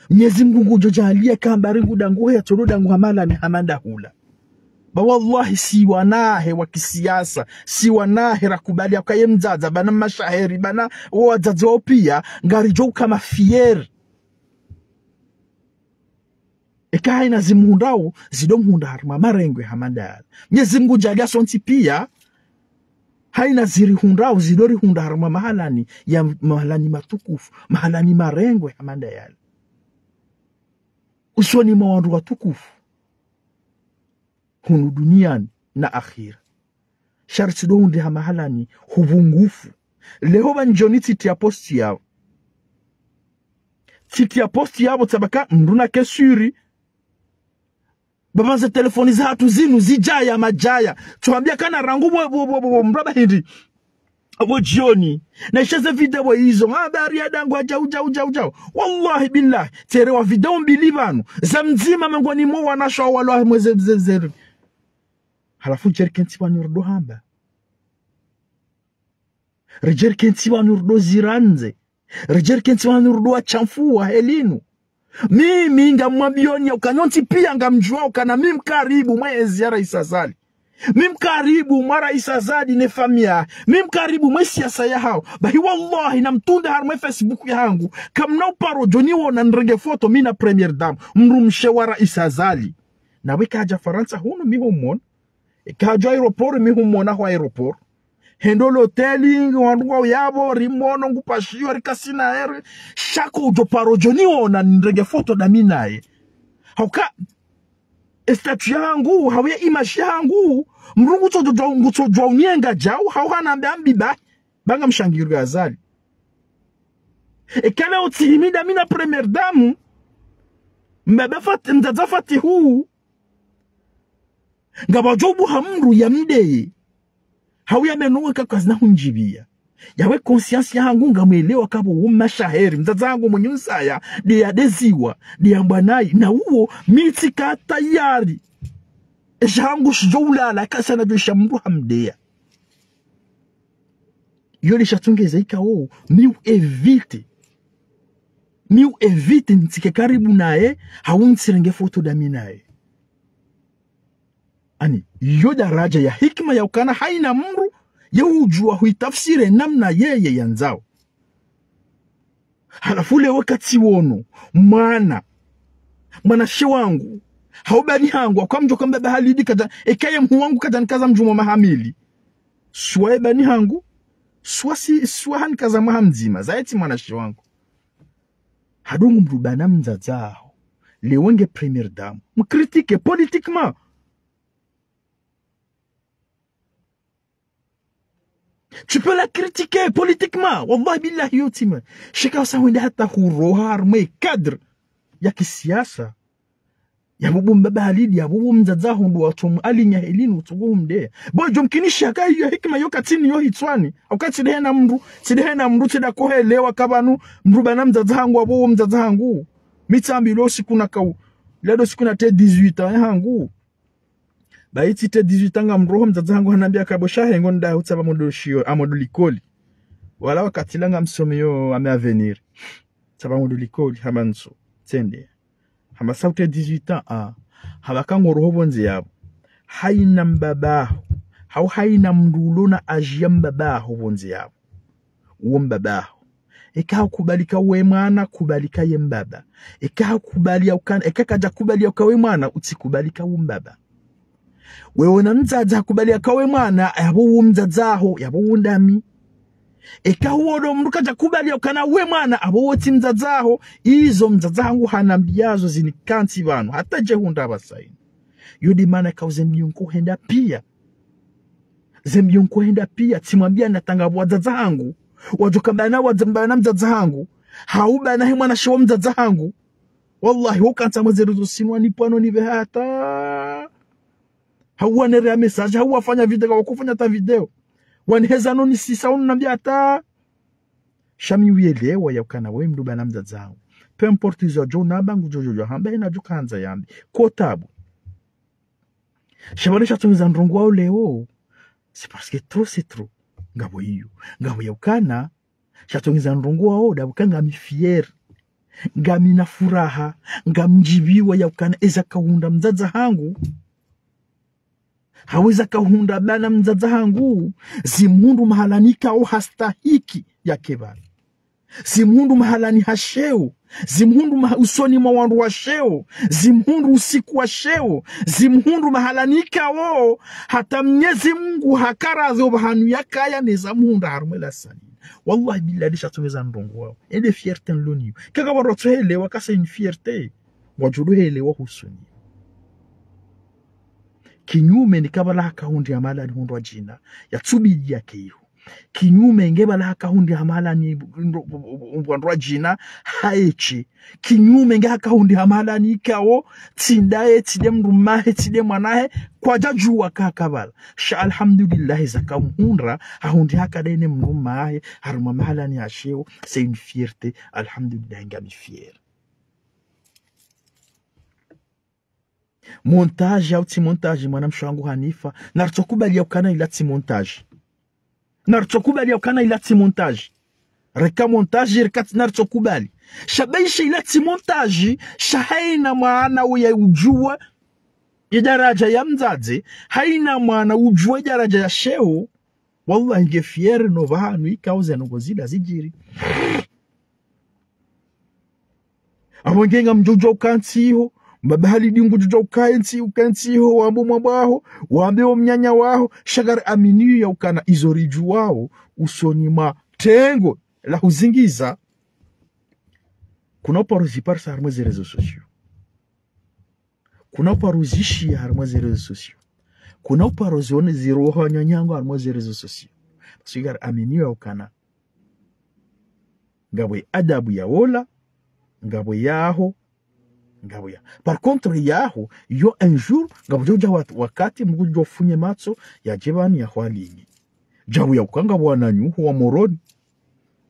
Mnyezi Mngu ngudjo djaaliya ka mbari ngudanguhe ya tsolo danguha mahalani hama ndahula. Ba wallahi si wanahe wa kisiasa, si wanahe rakubali hauka ye mdzadze, pvanu mashaheri, pvanu wo wadzadze wao pia, ngaridjo uka mafier. Eka haina zimhundrao, zido mhundra harumwa marengwe hama ndayala. Mnyezi Mngu djaaliya sontsi pia, haina zirihundrao, zido rihundra harumwa mahalani, ya mahalani matukufu, mahalani marengwe hama ndayala. Usoni mwa wandru watukufu. Hunu duniani na akhira. Sha ritsi do hundre ha mahalani, hupvungufu. Leho pvanu djoni tsitriya posti yapvo. Tsitriya posti yapvo tsamba ka mdru nake suri. Ba pvanu ze telefoni zahatru zinu zidjaya madjaya. Tsuhambia kana rangu pvo, pvo, pvo, pvo, mdru amba hindri. Apvo djioni. Na isha ze video izo. Habari ya dangu, djau, djau, djau, djau. Wallahi billahi. Tsere wa video mbili pvanu. Za mdzima mengoni mwa wanashe walo mwe ze, ze, ze. Halafu ridjeri kentsi pvanu rido hamba. Ridjeri kentsi pvanu rido zirandze. Ridjeri kentsi pvanu rido washamfua helinu. Mimi ngamwambioni ya uka nyontsi pia ngamdjuao ukana mi mkaribu mwe ezi ya Raisi Azali. Mi mkaribu mwa Raisi Azali ne famiyi. Mi mkaribu mwe siasa yahao. Bahi wallahi na mtunde harumwa Facebook yahangu. Kamna uparo djo niwona nirenge foto mi na première dame. Mdrumshe wa Raisi Azali. Na we kadja Farantsa hunu mi humwona. Eka hadja aéroport, mi humwona ho aéroport. Hendo loteli, wandru ngwao yapvo, rimwono, ngupashiyo, rikasi naye. Sha ko udjo paro djo niwona nirenge foto dami naye. Hauka, e statut yahangu, hau ye image yahangu, mdru ngutsodjo, ngutsodjo unienga djau, hau hanambe ambiba. Ba ngamshangiriyo Azali. Eka leo tsihimi dami na première dame, mbaba Fat, mdzadze Fatihu, ngapvadjo ubuha mdru ya mdeye. Hau ya meno weka kazina hundjibia. Yawe conscience yahangu ngamwelewa ka pvo wo mashaheri. Mdzadze hangu mwenye unsaya, de ya deziwa, de ya mbwa nayi. Na uwo, mi tsika tayari. Esha hangu shidjo ulala, kasha nadjo isha mdru hamdeya. Yo lisha tsungeza ikao, mi u évite. Mi u évite ntsike karibu naye, hau ntsirenge foto dami naye. Ani, yo daraja ya hikima ya ukana haina mdru, ye udjua huitafsiri namna yeye yandzao. Halafu leo katsi wono, mwana, mwanashe wangu, hau bani hangu, hauka mdjo ka mbaba Halidi kadja, eka ye mhuu wangu kadja nikaza mdjumo maha mili. Swa ye bani hangu, swa si, swa hanikaza mwaha mdzima, zaye tsi mwanashe wangu. Hadungu mdru bana mdzadze haho, leo nge première dame. Mkritike politiquement. Tu peux la critiquer politiquement. Wallahi billahi yo tima. Sheka sa wende hata huroha harumwa ye cadre ya kisiasa. Yapvo bo mbaba Halidi, yapvo bo mdzadze haho ndo watsomu alinya helinu, utsogo umde. Bo djo mkinisha ka iyo hikima yo katsini yo hitswani. Hauka tsi de hena mdru, tsi de hena mdru, tsi de kohelewa ka pvanu, mdru bana mdzadze hangu, yapvo bo mdzadze hangu. Mi tsambilwa usiku nakao. Leo usiku nate dix-huit ans yahangu. Bahi tsi te dix-huit ans ngamroho mdzadze hangu hanambia ka bo shahe ngo nda utsapva mdru shiyo, a mdru likoli. Wala wakati la ngamsomeyo ame avenir. Tsapva mdru likoli, hamba ntsu. Tsende. Hamba sa ute dix-huit ans, ah. Hamba ka ngoroho pvondze yapvo. Haina mbaba haho. Hau haina mdru ulo na âge ya mbaba haho pvondze yapvo. Uwo mbaba haho. Eka hakubali ka we mwana, kubali ka ye mbaba. Eka hakubali ya ukana, eka kadja kubali ya uka we mwana, utsikubali ka u mbaba. Wewe na mdzadze hakubali ya uka we mwana, yapvo u mdzadze haho, yapvo u ndami. Eka uwo ndo mndru kadja kubali ya ukana we mwana, apvo wo tsi mdzadze waho, izo mdzadze hangu hanambiya zo zinikantsi pvanu, hata djehundra pvasa inu. Yo nde mana kauze mdjungu henda piya. Ze mdjungu henda piya, tsimwambiya na tanga pvo wadzadze hangu. Wadjo kamba na wadza-, mbana mdzadze hangu. Hau mbana he mwanamshe wa mdzadze hangu. Wallahi, wo kantsa mweze réseaux sinu wanipvano nipve hata. Hau wanere ya message, hau wafanya video, hau wakufanya ta video. Waniheza no nisisa unu nambiya hata. Sha mi uyelewa ya ukana we mndru mbana mdzadze hangu. Peu importe izo djo namba ngudjo djo djo hamba, ina djo kandza yambe. Ko tabu. Sha pvanu sha tsongeza ndrongo wao leo. C'est parce que trop, c'est trop. Ngapvo iyo. Ngapvo ya ukana. Sha tsongeza ndrongo wao, ndapvo ka ngami fier. Ngami na furaha. Ngamdjiviwa ya ukana eza kahundra mdzadze hangu. Haweza kahundra mbana mdzadze hangu. Zimhundru mahala nikao hastahiki yake pvale. Zimhundru mahalani ha sheo. Zimhundru maha-, usoni mwa wandru wa sheo. Zimhundru usiku wa sheo. Zimhundru mahalani ikao hata Mnyezi Mungu hakaradhi opvahanu yakaya neza mhundra harumwa lasani. Wallahi billahi, nde sha tsongeza ndrongo wao. Ende fierté nloniyo. Kaka wandru watsohelewa ka c'est une fierté. Wadjo ndo helewa husoni. Kinyume neka pvala hakahundriha mahalani hundrwa djina, yatsubidi yake iho. Kinyume nge pvala hakahundriha mahalani ndo-, ndo-, ndo-, ndo-, ndrwa djina, haeshe. Kinyume nge hakahundriha mahalani ikao, tsi ndaye, tsi nde mdrumahe, tsi nde mwanahe, kwadjadjuwa ka haka pvala. Sha alhamdulillah, eza kamhundra, hahundriha ka ndaye ne mdrumahe, harumwa mahalani ha sheo, c'est une fierté, alhamdulillah, ngami fier. Montage au tsi montage, mwanamshe wangu Hanifa. Naritsokubali ya ukana ila tsi montage. Naritsokubali ya ukana ila tsi montage. Reka montage, reka tsi naritsokubali. Sha be ishe ila tsi montage, sha haina mwana uya udjuwa ye daraja ya mdzadze, haina mwana udjuwa ye daraja ya sheo. Wallahi nge fier no pvahanu ikao ze ndrongo zila zidjiri. Apvo nge ngamdjo djuwa ukantsi iho, mbaba Halidi ngudjo djuwa ukantsi, ukantsi iho, wambe mwambo waho, wambe wo mnyanya waho, sha ngari amini ya ukana izo ridjuwao, usoni mwa tengo la huzingiza. Kuna uparo ziparisa harumwa ze réseaux sociaux. Kuna uparo zishiya harumwa ze réseaux sociaux. Kuna uparo zione ziroha wanyanyangu harumwa ze réseaux sociaux. Parce que ngari amini ya ukana. Ngapvo ye adabu ya wola, ngapvo yaho, ngapvo ya. Par contre, yaho, yo un jour, ngapvo djo dja wat-, wakati mdru djo funye matso, yadje pvanu ya hwalingi. Djau ya uka ngapvo wananyaho wa Moroni.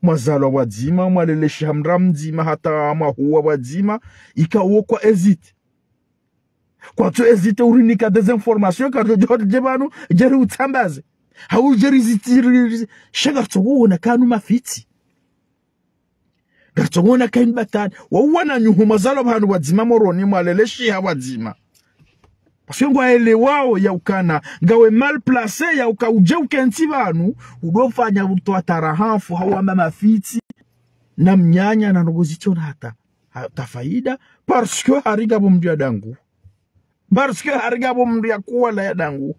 Mwazalwa pvwadzima, mwaleleshiha mdra mdzima, hata mwahuwa pvwadzima, ikao kwa hésiter. Kwatsu hésiter urinika des informations, karidjo dje pvanu, djeri utsambaze. Hau djeri zitiri, sha ngaritsokuona kanu mafitsi. Ngaritsokuona kaini batani. Wa wananyaho mwazalwa pvanu pvwadzima Moroni, mwaleleshiha pvwadzima. Parce que ngwaelewao ya ukana, ngawe mal placé ya uka udje ukentsi pvanu, udofanya utowa tarahafu, hau wamba mafitsi, na mnyanya na ndrongo zitsona hata, hata faida, parce que hari ngapvo mdru ya dangu. Parce que hari ngapvo mdru ya kuwala ya dangu.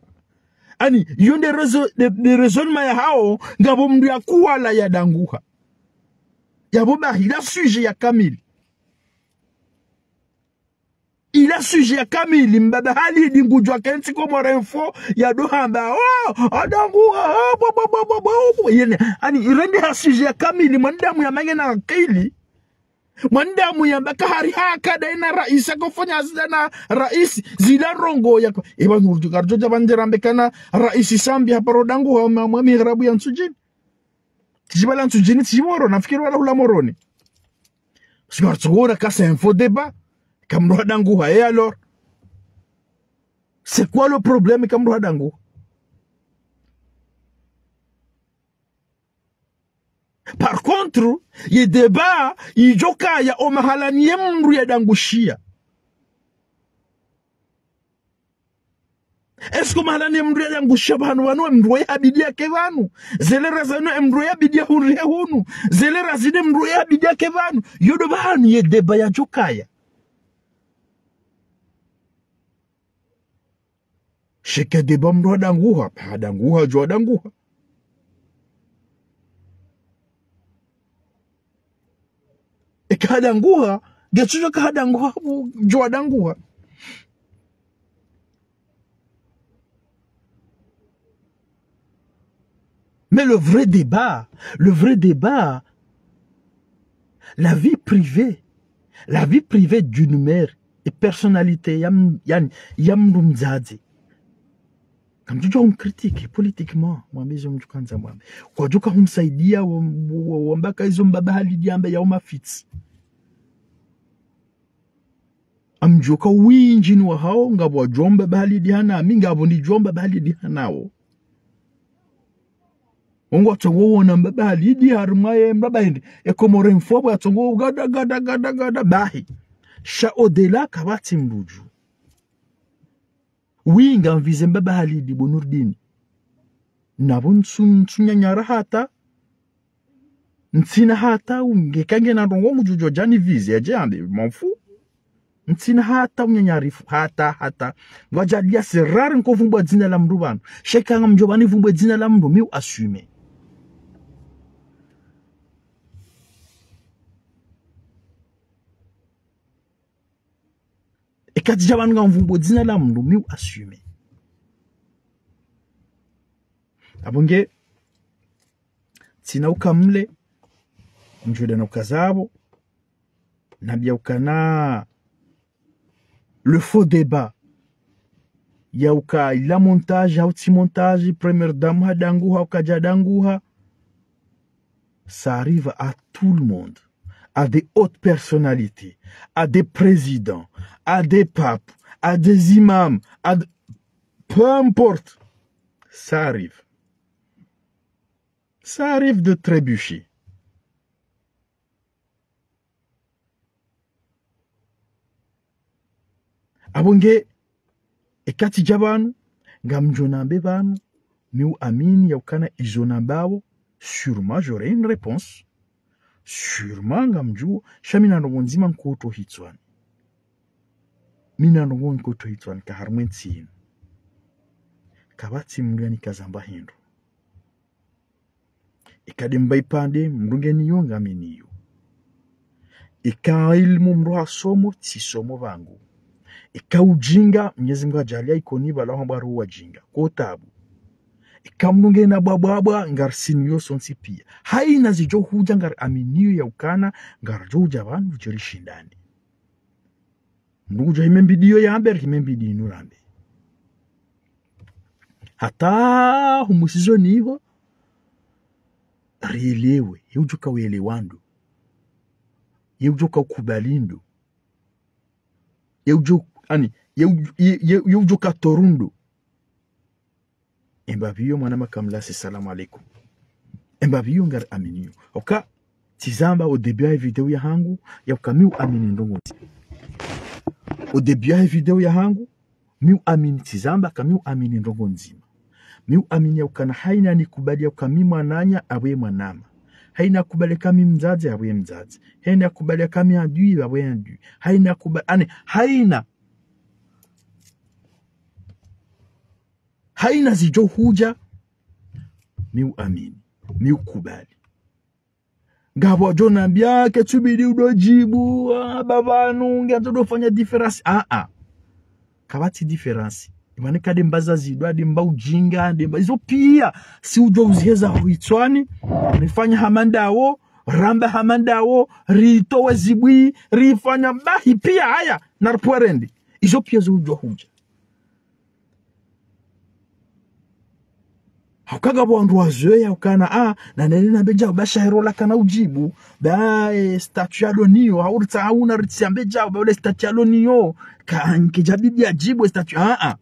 Ani, yo nde raison-, nde, nde raisonnement ya hao, ngapvo mdru ya kuwala ya danguha. Yapvo bahi, ila sujet ya kamili. Ila sujet ya kamili, mbaba Halidi ngudjo kentsi Comores Info, ya dohamba, oh, adanguha, oh, bo, bo. Yene, ani, irende ha sujet ya kamili, mwanadamu ya mangena akili. Mwanadamu yamba ka hari haka ndaye na raisi, akofanya hazi na raisi, zila ndrongo ya ko. Eba nurudi karidjo dja pvandze rambe kana raisi Sambi haparo danguha mwa, mwa mihrabu ya Ntsudjini. Tsidjiba la Ntsudjini, tsidjiba Moroni, nafikiri wala hula Moroni. Parce que ngaritsokuona ka c'est un faux débat. Ka mdru hadanguha, et alors ? C'est quoi le problème ka mdru hadanguha ? Par contre, ye débat, idjo kaya o mahalani ye mdru ya dangushiya. Est-ce que o mahalani ye mdru ya dangushiya pvanu pvanu, ye mdru ya habidi yake pvanu ? Zele raha zinu ye mdru ya habidi ya hunu ye hunu. Zele raha zinu ye mdru ya habidi yake pvanu. Yo ndo pvanu ye débat yadjo kaya. Sheke débat mdru hadanguha, hadanguha, djo hadanguha. Kadanguha, ngetsujo kadanguha, bu, jo danguha. Mais le vrai débat, le vrai débat, la vie privée, la vie privée d'une mère et personnalité ya m-, ya, ya mndru mdzadze. Kamdjudjuwa humkritike politiquement, mwambe izo mdjukandza mwambe. Kwadjuka humsaidia, wa, wa, wa, wamba ka izo mbaba Halidi yamba ya umafitsi. Amdjuka windji ni wahao, ngapvo wadjuwa mbaba Halidi hana, mi ngapvo nidjuwa mbaba Halidi hanao. Wongo watsongo wona mbaba Halidi harumwa ye mbaba hende. E Comores Info pvo yatsongo gada, gada, gada, gada, bahi. Sha au-delà kapvatsi mdru dju. Wi ngamvize mbaba Halidi bo Nurdini. Napvo ntsu, ntsu nyanyara hata. Ntsina hata, ungeka ngena ndrongo mdjudjo djani vize, yadje yambe, m'en fous. Ntsina hata unyanyarifu, hata, hata. Ngwadjalia, c'est rare nkovumbwa dzina la mndru pvanu. Sha eka ngamdjo pvani vumbwe dzina la mndru, mi u assume. Eka tsidja pvanu ngamvumbwa dzina la mndru, mi u assume. Apvo nge, tsina ukamle, mdjuwe dana ukazapvo, nambia ukana le faux débat. Ya uka ila montage, hau tsi montage, première dame hadanguha, hau kadjadanguha. Ça arrive à tout le monde, à des hautes personnalités, à des présidents, à des papes, à des imams, à de-, peu importe, ça arrive. Ça arrive de trébucher. Apvo nge, eka tsidja pvanu, ngamdjo nambe pvanu, mi u amini ya ukana izo nambapvo, sûrement j'aurai une réponse. Sûrement ngamdjuwo, sha mi na ndrongo ndzima nkoto hitswani. Mi na ndrongo nkoto hitswani, ka harumwa entsi inu. Kapvatsi mndru yanikazamba hindru. Eka de mba ipvandre, mndru ngeniyo, ngaminiyo. Eka ilimu mndru hasomo, tsisomo pvangu. Eka ujinga, Mnyezi Mngu hadjalia Ikoni pvala hambwa ro wajinga. Ko tabu. Eka mndru ngena bwabwabwa, ngarisiniyo sontsi pia. Haina zidjo hudja ngariaminiyo ya ukana, ngaridjo udja pvanu djeri shindani. Mndru ngudjo hime mbidi iyo yambe, hime mbidi inu rambe. Hata humwisizoni iho, rielewe, ye udjo ka uelewa ndo. Ye udjo ka ukubali ndo. Ye udjo, ani, ye u-, ye, ye, ye udjo ka toru ndo. Embapvi iyo mwana makamlasi, salamu alaikum. Embapvi iyo ngariaminiyo. Oka, tsizamba au début ya vidéo yahangu, ya uka mi uamini ndrongo ndzima. Au début ya vidéo yahangu, mi uamini tsizamba ka mi uamini ndrongo ndzima. Mi uamini ya ukana haina nikubali ya uka mi mwananya apvo ye mwanama. Haina kubali ka mi mdzadze apvo ye mdzadze. Haina kubali ka mi adui apvo ye adui. Haina kubali, ani, haina. Haina zidjo hudja, mi uamini, mi ukubali. Ngapvo wadjo nambia, ketsubidi udo djibu, ah, ba pvanu, ngiandzo do fanya différence. Ah, ah. Kapvatsi différence. Imani ka de mba za zidwa, de mba ujinga, de mba izo pia. Si udjo uziheza hitswani, rifanya hama ndawo, ramba hama ndawo, ritowe zibwi, rifanya bahi pia haya, naripvwarendi. Izo pia zo udjo hudja. Hauka ngapvo wandru wazoweya ukana, ah, na nene nambe djau, ba shahiro la kana udjibu, ba, eh, statut ya doniyo, hau ritsa hauna ritsiambe djau, ba ule statut ya doniyo, ka, nkidjabidi ya djibu, eh, statut, ah, ah.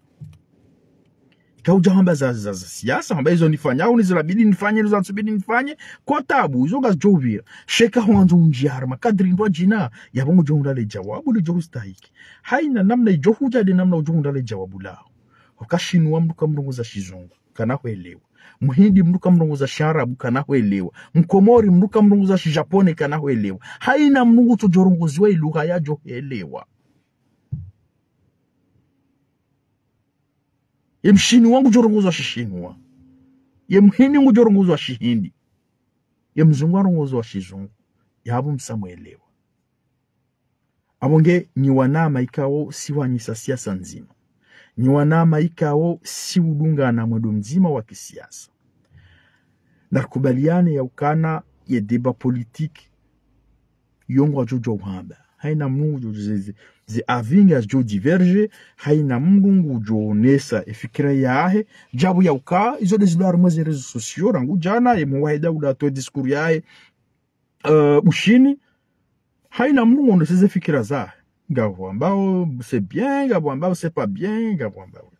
Ika udja hamba za, za, za siasa, hamba izo nifanya, au nizirabidi nifanye, izo ntsubidi nifanye, ko tabu, izo ngazidjo upvira. Sha eka hwandzo undjia harumwa kadri ndrwadjina, yapvo ngudjo hundra le djawabu, lidjo hustahiki. Haina namna idjo hudja de namna udjo hundra le djawabu laho. Oka Shinwa mndru ka mrongoza Shizungu, kana hwelewa. Mhindi mndru ka mrongoza Shiarabu, kana hwelewa. Mkomori mndru ka mrongoza Shijapone, kana hwelewa. Haina mndru ngutsodjo rongoziwa ilugha yadjo helewa. Ye Mshinwa ngudjo rongozwa Shishinwa. Ye Mhindi ngudjo rongozwa Shihindi. Ye Mzungu arongozwa Shizungu. Yapvo msa mwelewa. Apvo nge nyi wanama ikao si wanyisa siasa ndzima. Nyi wanama ikao si udungana mwendo mdzima wa kisiasa. Narikubaliane ya ukana ye débat politique yo ngwadjo djo uhamba. Haina mndru ngudjo ze, ze, ze avis ngazidjo diverger, haina mndru ngudjo onesa ye fikira yahe, djabu ya uka, izo nde zilo harumwa ze réseaux sociaux, rangu djana, ye mwahe Dauda atowe discours yahe, euh, Bushini, haina mndru ngudjo onesa ze fikira zahe. Ngapvo wambao c'est bien, ngapvo wambao c'est pas bien, ngapvo wambao.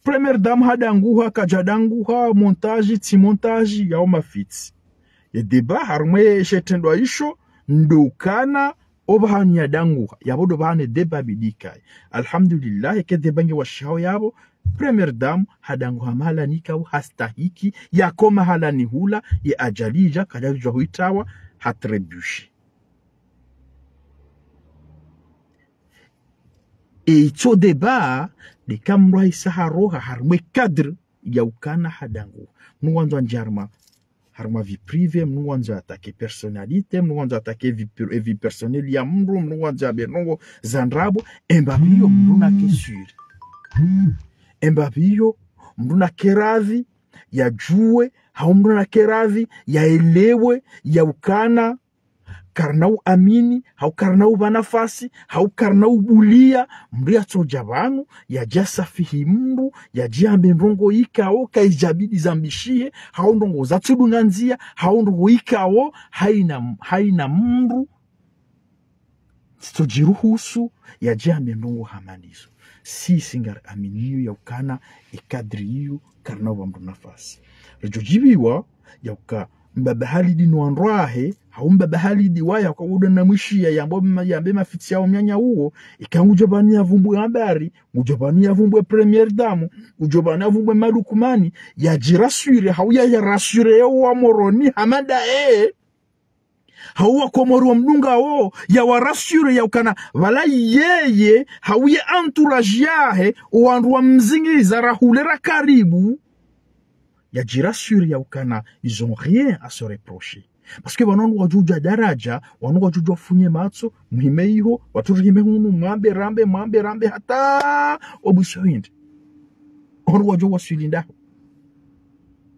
Première dame hadanguha, kadjadanguha, montage, tsi montage, yao mafitsi. Ye débat, harumwa she shitrendwa isho, ndo ukana, opvahanu yadanguha, yapvo ndo pvahanu ye débat bidi ikaye. Alhamdulillah, eka ye débat nge washihao yapvo, première dame, hadanguha mahalani ikao, hastahiki, yako mahalani hula, ye ajali idja, kadjadjuwa huitrawa, hatrébuché. E itso débat, ndeka mndru ahisa haroha, harumwa ye cadre, ya ukana hadanguha. Mndru ngwandzo andjie harumwa, harumwa vie privée, mndru ngwandzo attaquer personnalité, mndru ngwandzo attaquer vie, per- vie personnelle ya mndru, mndru ngwandzo yambe ndrongo za ndrabo, emba pviyo mndru nake sûr. Emba pviyo mndru nake radhi, yadjuwe, hau mndru nake radhi, yaelewe, ya ukana, karina uamini, hau karina upva nafasi, hau karina ubulia, mndru yatsodja pvanu, yadje asafihi mndru, yadje yambe ndrongo ikao, kaidjabidi zambishihe, hau ndrongo zatsudunga ndzia, hau ndrongo ikao, haina, haina mndru, tsitsodjiruhusu, yadje yambe ndrongo hama ndizo. Sisi ngariaminio ya ukana, ye cadre iyo, karina upva mndru nafasi. Ridjo djibiwa, ya uka mbaba Halidi no wandru wahe, hau mbaba Halidi waye, hauka udo na mwishiya, yambo ma- yambe mafitsi yao mnyanya uwo, ika ngudjo pvanu yavumbwe habari, ngudjo pvanu yavumbwe première dame, ngudjo pvanu yavumbwe malukumani, yadjirassurer, hau ya yarassurer yo wa Moroni, hama ndaye, hau wa Komori wamdungao, yawarassurer ya ukana, pvala yeye, hau ye entourage yahe, owandru wamzingiza rahule ra karibu, yadjirassurer ya ukana, ils ont rien à se reprocher. Parce que pvanu wandru wadjudja daradja, wandru wadjudja wafunye matso, muhime iho, watsu rihime hunu, mwambe, rambe, mwambe, rambe, hata, obusho hindri. Wandru wadjo waswili ndaho.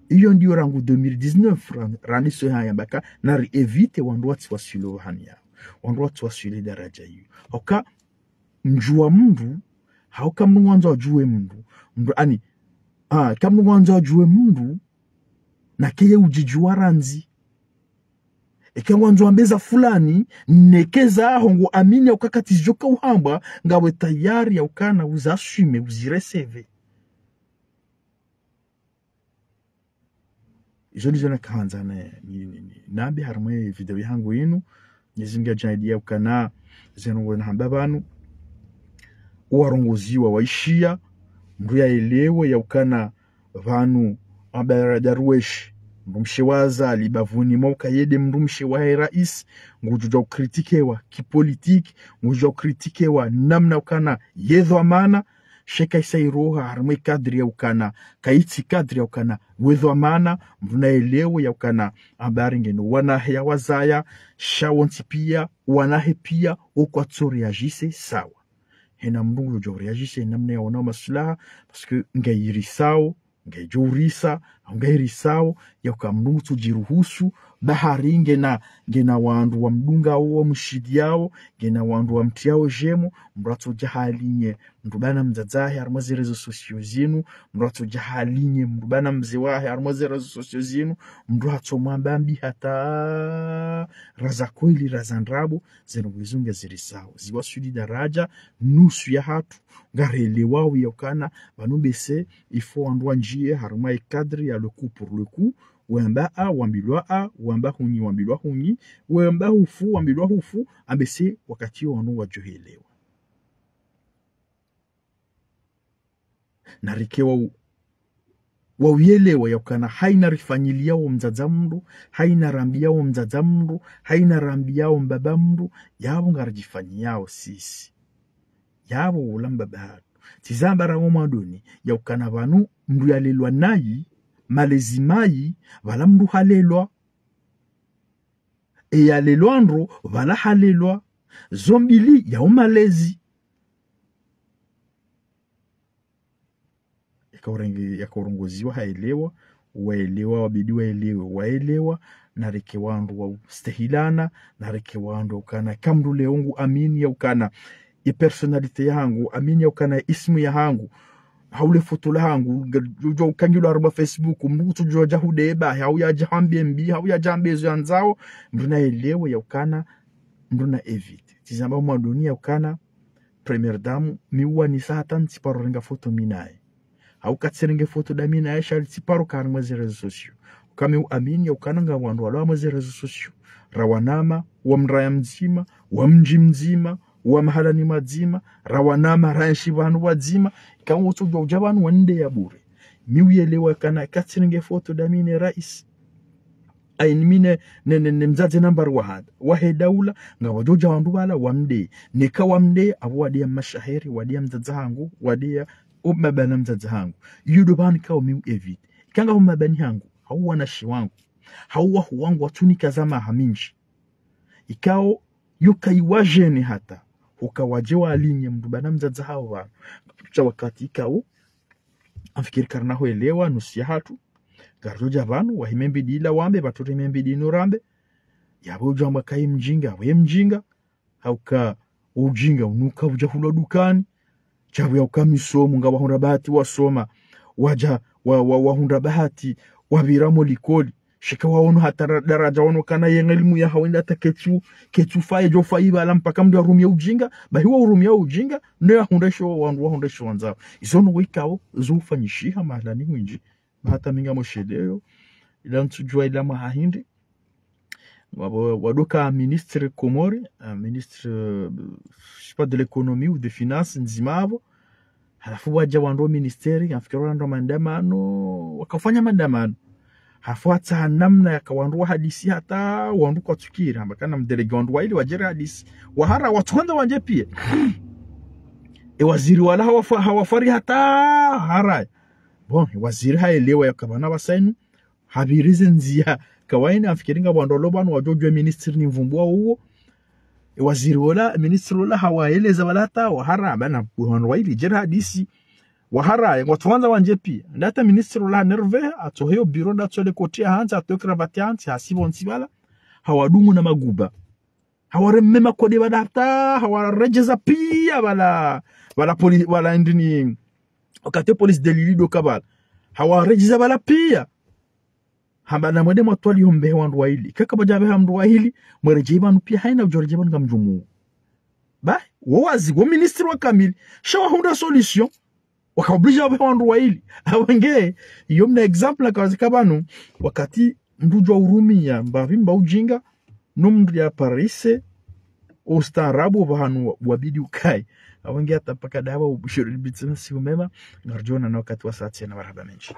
Iyo ndiyo rangu deux mille dix-neuf, ran- randiso haya baka, nari éviter wandru watsi waswili ohani yao. Wandru watsi waswili daradja iyo. Hauka, mdjuwa mndru, hauka mndru ngwandzo adjuwe mndru. Mndru, ani, ah, ka mndru ngwandzo adjuwe mndru, nake ye udjidjuwa randzi. Eka ngwandzo ambe za fulani, neke zaho nguamini ya uka kati zidjoka uhambwa, ngawe tayari ya ukana uzi assumer, uzi recevoir. Izo ndizo nakahandza na, ni, ni, ni, nambe harumwa ye video yahangu inu, Mwenyezi Mungu yadjaalia ukana, zinu nahamba pvanu, owarongozi wawaishiya, mndru yaelewe ya ukana, pvanu, Abdallah Darwesh, mdrumshe wa Azali, bapvuni mwa uka yeye nde mdrumshe wahe rais, ngudjudja ukritikiwa kipolitiki, ngudjudja ukritikiwa namna ukana ye dhwamana, sha kaisa iroha harumwa ye cadre ya ukana, kaitsi cadre ya ukana, we dhwamana, mndru naelewe ya ukana, habari ngeno wanahe yawazaya, sha wontsi pia, wanahe pia, wo kwatso réagir sawa. Hena mndru ngudjo réagir namna yaonao maslaha, parce que ngayirisao, ngayidjo urisa, hau ngayirisao, ya uka mndru ngutsudjiruhusu, bahari ngena, ngena wandru wamdungao, wamshidiyao, ngena wandru wamtriyao djemo, mndru atsodja halinye, mndru pvana mdzadze wahe harumwa ze réseaux sociaux zinu, mndru atsodja halinye, mndru pvana mze wahe harumwa ze réseaux sociaux zinu, mndru hatsomwamba mbi hata, raza kweli, raza ndrabo, zinu ngwizo ngazirisao. Ziwaswili daradja, nusu yahatru, ngarelewao ya ukana, pvanu mbese, il faut wandru wandjiye, harumwa ye cadre ya le coup pour le coup, wamba a, wambilwa a, wamba hunyi, wambilwa hunyi, wamba hufu, wambilwa hufu, ambese, wakati wo wandru wadjohelewa. Narike wa u-, wa uyelewa ya ukana haina rifanyiliao mdzadze mndru, haina rambiao mdzadze mndru, haina rambiao mbaba mndru, yapvo ngaridjifanyiyao sisi. Yapvo ula mbaba hatru. Tsi zamba rangu mwandoni, ya ukana pvanu mndru yalelwa nayi, malezi mayi, pvala mndru halelwa. E yalelwa ndro, pvala halelwa. Zo mbili ya umalezi. Yaka urenge-, yaka urongoziwa haelewa, waelewa, wabidi waelewe, waelewa, nareke wandru wa ustehilana, nareke wandru ukana kamdru leo ngu amini ya ukana ye personnalité yahangu, amini ya ukana ismu yahangu, hau le foto lahangu, nga-, ujua ukangilwa harumwa Facebook, mndru kutsujua dja hudeba, hau yadja hambe mbi, hau yadja hambe zo yandzao, mndru naelewe ya ukana, mndru na éviter. Tsizamba mwa dunia ukana, première dame, mi uwanisa hata ntsiparo renga foto mi naye. Hau katsirenge foto dami naye, sha li tsiparo ka harumwa ze réseaux sociaux. Uka mi uamini ya ukana nga wandru walo harumwa ze réseaux sociaux. Rawanama, wa mraya mdzima, wa mdji mdzima, wa mahalani madzima, rawanama, raenshi pvanu pvadzima. Ika utsujua udja pvanu wande ya bure. Mi uyelewa kana katsirenge foto dami ne rais. Aini mi ne, ne, ne, ne mdzadze nambari wa handa. Wahe daula, nga wadjodja wandru pvala, wamdeye. Neka wamdeye, apvo wadeya mashaheri, wadeya mdzadze hangu, wadeya o mabana mdzadze hangu. Iyo ndo pvanu kao mi u-éviter. Ika nga o mabani hangu, hau wanashi wangu, hau wahu wangu, watsunika zamaha mindji. Ikao, yo kayiwajeni hata. Huka wadje walinye mndru bana mdzadze hawo pvanu. Sha wakati ikao, ngamfikiri karina huelewa, nusu yahatru. Ngaridjodja pvanu, wahime mbidi ila wambe, pvatsu rime mbidi inu rambe. Yapvo udjua mba kayi mdjinga, we mdjinga. Hauka udjinga unuka udja hulwa dukani. Sha pvo ya uka misomo, nga wahundra bahati wasoma. Wadja, wa, wa, wahundra bahati, wapvira mo likoli. Sha ika waono hata ra-, daradja waono kana ye ngelimu yahawo inde hata ketsu, ketsu fayi, djo fayi pvala mpaka mndru yarumie udjinga, bahi wa urumia udjinga, ndo yahundre sho, wandru wahundre sho wandzao. Izo no wekao, zo ufanyishiha mahalani hwindji, hata mi ngam osheleyo, ila ntsujua ila mwaha hindri, wapvo, wadoka ministre Komori, ah, ministre, euh, je sais pas, de l'économie ou des finances, ndzima apvo, Halafu wadja wandru wa ministère, ngamfikiri wandru wa maandamano, wakafanya maandamano. Halafu hata namna yaka wandru wahadisi hata wandru kwatsukiri, hamba kana mdelege wandru waili wadjeri hadisi. Wahara watsuhandza wandje pia. E waziri wala hawafa-, hawafari hata hara. Bon, e waziri haelewa yaka pvanu pvasa inu, hapvirize ndzia. Kawaida, ngamfikiri nga wandru walo pvanu wadjodjua ministre ni mvumbuwa uwo. E waziri wola, ministre wola hawaeleza pvala hata wahara, bana, wandru waili, djeri hadisi. Wahara, ngwatsuhandza wandje pia. Nda hata ministre wola hanerve, hatsohe yo bureau, nda hatsohe le koti ya hantsi, hatsohe cravate ya hantsi, hasi pvontsi pvala. Hawadungu na maguba. Hawareme makode pvala hata, hawaredjeza pia pvala, pvala poli-, pvala ndini, wakati police de l'île idoka pvala. Hawaredjeza pvala pia. Hamba namwende mwatwaliye ombehe wandru waili. Ika kapvadja pveha mndru waili, mweredjeyi pvanu pia haina udjoredjeyi pvanu ngamdjumuu. Ba, wo wazi, wo ministre wa kamili. Sha wahundra solution. Waka obligé wapvehe wandru waili. Apvo nge, iyo mna exemple nakawazi ka pvanu, wakati mndru djwa urumia, mbapvi mba udjinga, no mndru ya parise, ustaarabu pvahanu wa-, wabidi ukaye. Apvo nge hata mpaka daba ubushiri bitsina siku mema, ngaridjoonana wakati wa saa tsena, marahaba mendji.